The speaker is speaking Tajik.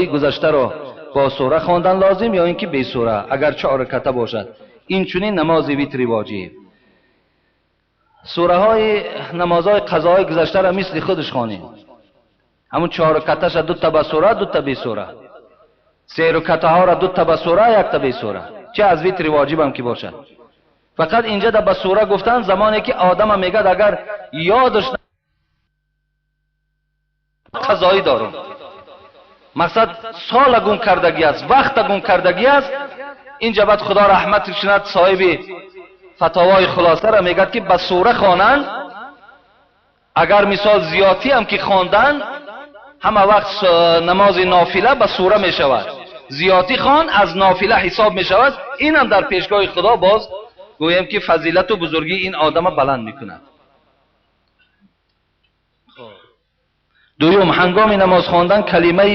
Гузаштаро бо сура хондан лозим ё ин ки бесура, агар чор раката бошад? Инчунин намози витри воҷиб, сураҳои намозҳои қазоҳои гузаштаро мисли худаш хонем, ҳамун чор ракаташа дута ба сура, дута бесура, се ракатаҳоро дута ба сура, якта бесура, чӣ аз витри воҷибам ки бошад. Фақат инҷа да ба сура гуфтан, замоне ки одама мегӯяд, агар ёдаш қазоӣ дорум, мақсад сола гум кардагӣ аст, вақта гум кардагӣ аст. Инҷа баъд, Худо раҳмат кунад соҳиби фатовои хулосаро, мегӯяд ки ба сура хонанд, агар мисол зиёдтиам ки хондан, ҳама вақт намози нофила ба сура мешавад, зиёдтӣ хон, аз нофила ҳисоб мешавад. Инам дар пешгоҳи Худо боз гӯем ки фазилату бузургии ин одама баланд мекунад. Дуюм, ҳангоми намоз хондан калимаи